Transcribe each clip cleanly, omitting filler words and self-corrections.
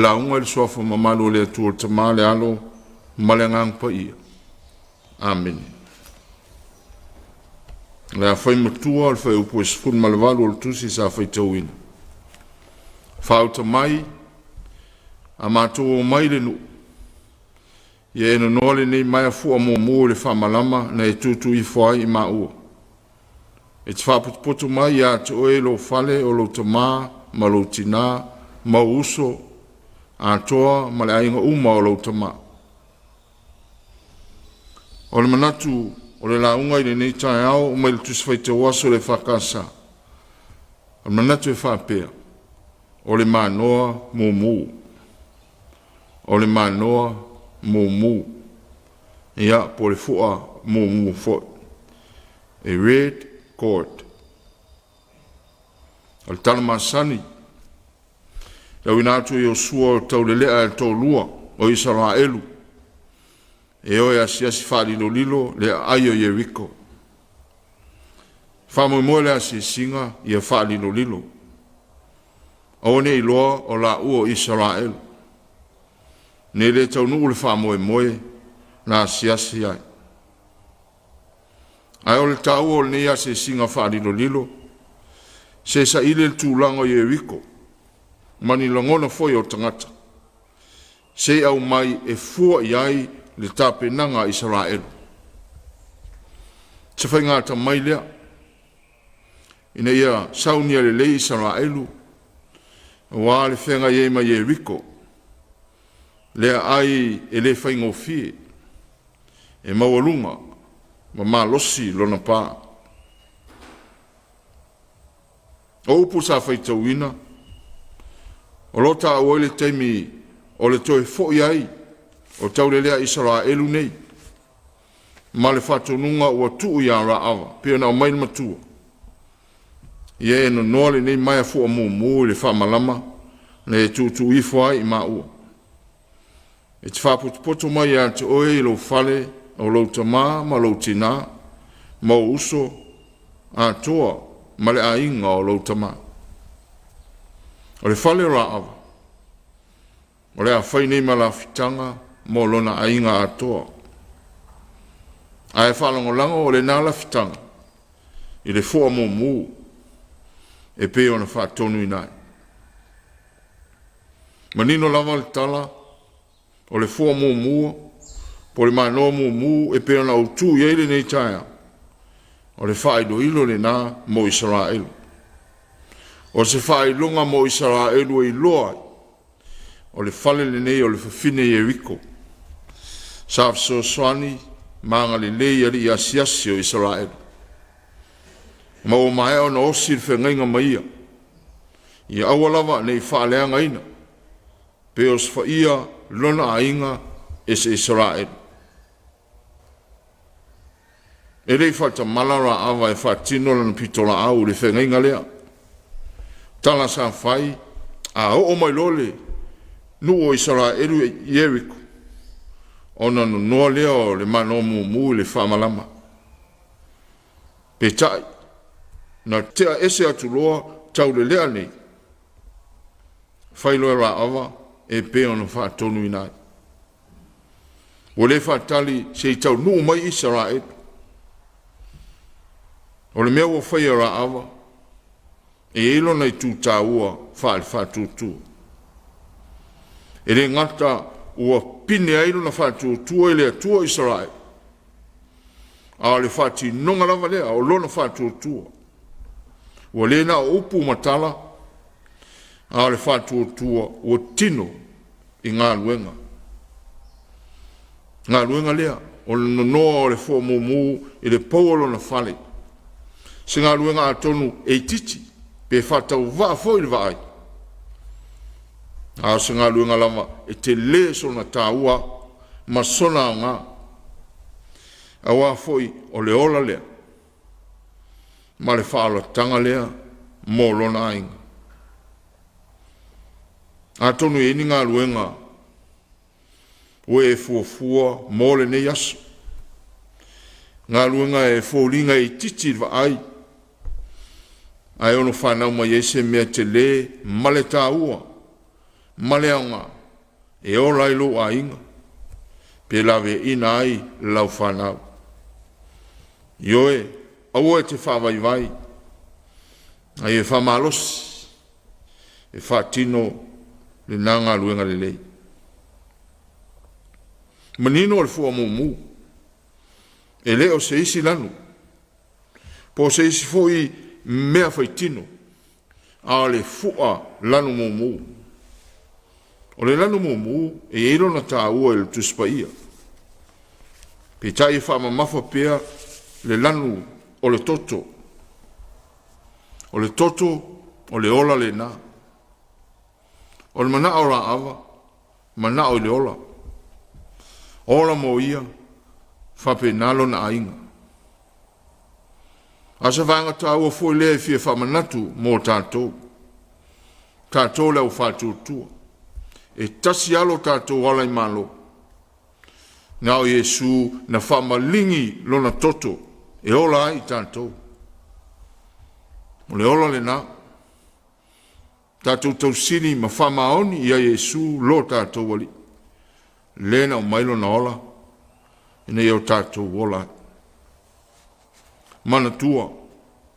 lauga i le Suafa mamalu o le Atua le Tama, le Alo ma le Agaga Paia. Amene. O le afai matua o le fuaiupu e 18 o le tusi sa faitauina, faauta mai a matou omai i le nuu, ia e nonoa lenei maea fua mumu i le faamalama na e tutu ifo ai i maua. E te faapotopoto mai ia te oe lou fale o lou tama ma lou tina ma ou uso atoa ma le aiga uma o lou tama. O le manatu o le lauga i lenei taeao mai le Tusi Faitau Aso o le EFKS, o le manatu e faapea, o le manoa mumu. O le manoa mumu. Ia, po o le fua mumu foi. A red cord. O le tala masani, le auina atu o Iosua o taulelea e le toalua o Isaraelu e o e asiasi faalilolilo le aai o Ieriko. Faamoemoe le asiasiga ia faalilolilo, aua ne i iloa o laua o Isaraelu, ne i le taunuu le faamoemoe na asiasi ai. Ae o le taua o lenei asiasiga faalilolilo, se saili le tulaga o Ieriko ma ni lagona foi o tagata, se i aumai e fua i ai le tapenaga a Isaraelu. Se faiga atamai lea ina ia saunia lelei Isaraelu aua le feagai ai ma Ieriko, le aai e le faigofie, e maualuga ma malosi lona pa. O upu sa faitauina, o lo o taua ai le taimi o le toe foi ai o taulelea Isaraelu nei ma le faatonuga ua tuu ia Raava, pei ona aumai le matua, ia e nonoa lenei maea fua mumu i le faamalama na e tuutuu ifo ai i maua. E te faapotopoto mai ia te oe i lou fale o lou tama ma lou tina ma ou uso atoa ma le aiga o lou tama. O le fale o Raava, o le a fai nei ma lafitaga mo lona aiga atoa, ae faalagolago o lena lafitaga i le fua mumu e pei ona faatonuina ai. Manino lava le tala o le fua mumu po o le manoa mumu e pei ona ou tu i ai lenei taeao, o le faailoilo lena mo Isaraelu. O se faailoga mo Isaraelu e iloa ai, o le fale lenei o le fafine Ieriko sa fesoasoani ma agalelei i alii asiasi o Isaraelu, ma ua maea ona osi le feagaiga ma ia, ia aua lava ne i faaleagaina pe osofaia lona aiga e se Isaraelu. E le i faatamala Raava e faatino lana pitolaau i le feagaiga lea. Tala sa fai, a oo mai loa le nuu o Isaraelu i Ieriko, ona nonoa lea o le manoa mumu i le faamalama. Peitai, na tea ese atu loa taulelea nei, fai loa e Raava e pei ona faatonuina ai. Ua le faatali se i taunuu mai Isaraelu. O le mea ua faia e Raava, e i ai lona itu taua faale-faatuatua. E le gata ua pine ai lona faatuatua i le Atua o Isaraelu, a o le faatinoga lava lea o lona faatuatua. Ua le na o upu ma tala, a o le faatuatua ua tino i galuega. Galuega lea o le nonoa o le fua mumu i le pou o lona fale, se galuega atonu e itiiti pe faatauvaa foi i le vaai, a o se galuega lava e tele sona taua ma sona aoga, aua foi o le ola lea ma le faaolataga lea mo lona aiga. Atonu e i ai ni galuega ua e fuafua mo lenei aso, galuega e foliga e itiiti i le vaai, ae ono fanau mai ai se mea tele ma le taua ma le aoga. E ola ai lou aiga, pe laveaina ai lau fanau. Ioe, aua e te faavaivai, a ia faamalosi e faatino lena galuega lelei. Manino le fua mumu, e le o se isi lanu, po o se isi foi mea faitino, a o le fua lanu mumu. O le lanu mumu e i ai lona taua i le Tusi Paia, peitai e faamamafa pea le lanu o le toto. O le toto o le ola lena. O le manao o Raava, manao i le ola, ola mo ia faapena lona aiga. A o se vaega taua foi lea e fia faamanatu mo tatou, tatou le au faatuatua, e tasi lava lo tatou ala i malo, na o Iesu na faamaligi lona toto e ola ai i tatou. O le ola lena, tatou tausili ma faamaoni ia Iesu lo tatou Alii, le na aumai lona ola ina ia o tatou ola ai. Manatua,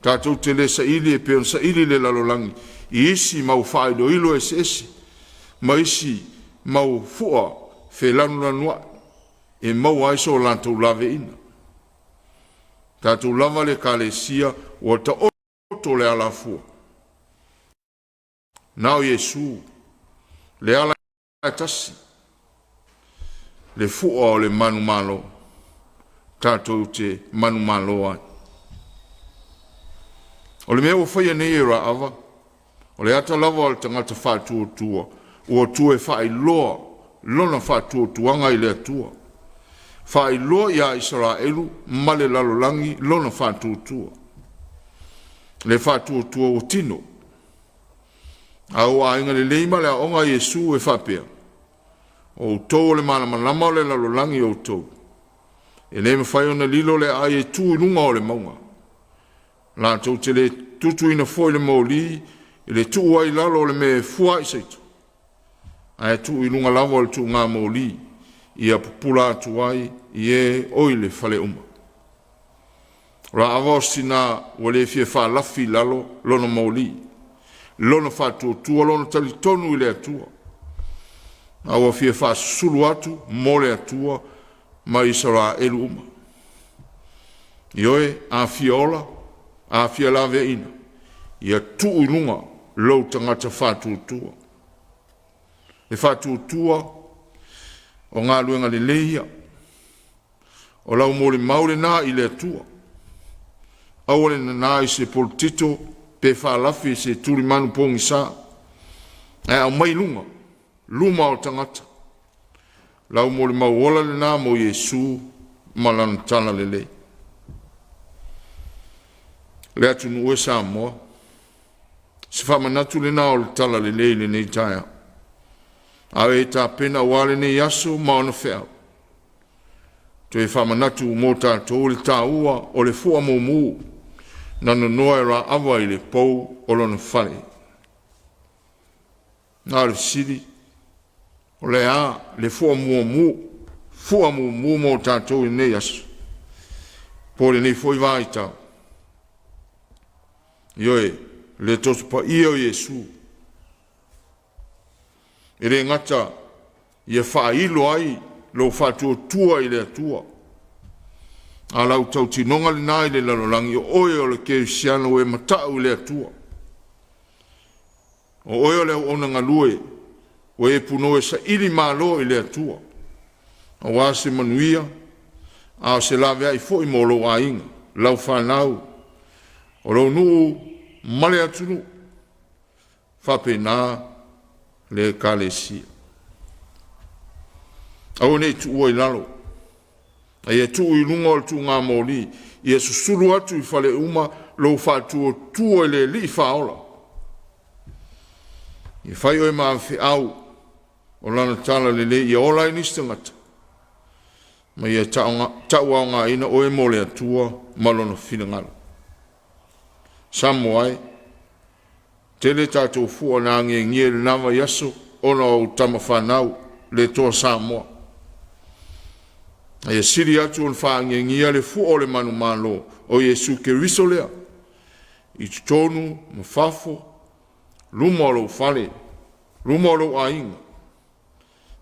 tatou te le saili e pei ona saili le lalolagi i isi mau faailoilo eseese ma isi mau fua felanulanuai e maua ai so latou laveaiina. Tatou lava le Ekalesia ua taoto le alafua, na o Iesu le ala e tasi, le fua o le manumalo, tatou te manumalo ai. O le mea ua faia nei e Raava, o le ata lava o le tagata faatuatua ua toe faailoa lona faatuatuaga i le Atua, faailoa ia Isaraelu ma le lalolagi lona faatuatua. Le faatuatua ua tino. A ua aiga lelei ma le aoga a Iesu e faapea, O outou o le malamalama o le lalolagi outou. E le mafai ona lilo le aai e tu i luga o le mauga. Latou te le tutuina foi le moli i le tuu ai i lalo o le mea e fua ai saito, ae tuu i luga lava o le tuugamoli, ia pupula atu ai i e o i le fale uma. O Raava o se tina ua le fia faalafi i lalo lona moli, lona faatuatua, lona talitonu i le Atua, a ua fia faasusulu atu mo le Atua ma Isaraelu uma. Ioe, a fia ola, a fia laveaiina, ia tuu i luga lou tagata faatuatua. Le faatuatua o galuega lelei ia. O lau molimau lena i le Atua. Aua le nana i se poletito pe faalafi i se tulimanu pogisa, ae aumai i luga, luma o tagata, lau molimau ola lena mo Iesu ma lana talalelei. Le atunuu e Samoa, se faamanatu lena o le talalelei i lenei taeao, a o e tapena aua lenei aso ma ona feau. Toe faamanatu mo tatou le taua o le fua mumu na nonoa e Raava i le pou o lona fale. A o le fesili, o le a le fua mumu, fua mumu mo tatou i lenei aso po o lenei foi vaitau? Ioe, le Toto Paia o Iesu, e le gata ia faailo ai lou faatuatua i le Atua, a o lau tautinoga lena i le lalolagi, o oe o le kerisiano ua e mata'u i le Atua. O oe o le auauna galue ua e punou e saili malo i le Atua aua se manuia, a o se laveai foi mo lou aiga, lau fanau, o lou nuu ma le atunuu, faapena le Ekalesia. Aua ne i tuua i lalo, a ia tuu i luga o le tuugamoli, ia susulu atu i fale uma lou faatuatua i le Alii Faaola. Ia fai oe ma avefeau o Lana talalelei ia ola ai nisi tagata ma ia tauaogaina oe mo le Atua ma Lona finagalo. Samoa e, tele tatou fua na agiagia i lena vaiaso ona o au tama fanau. le Toa Samoa. A ia sili atu ona faagiagia le fua o le manumalo o Iesu Keriso lea i totonu ma fafo, luma o lou fale, luma o lou aiga,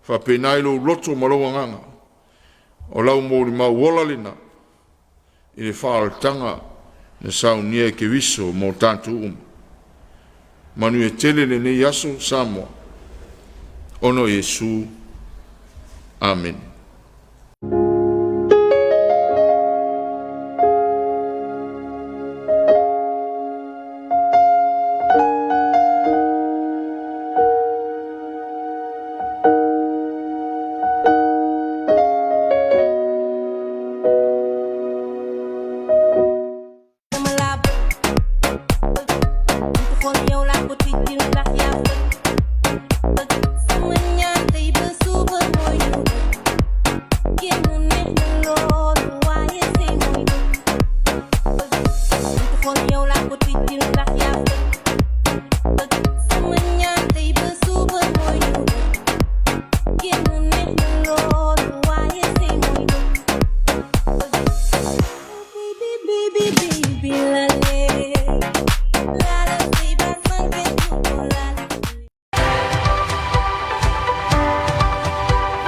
faapena i lou loto ma lou agaga. O lau molimau ola lena i le faaolataga na saunia e Keriso mo tatou uma. Manuia tele lenei aso Samoa, ona o Iesu. Amene.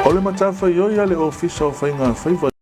O le matafaioi a le Ofisa o Faiga Faiva.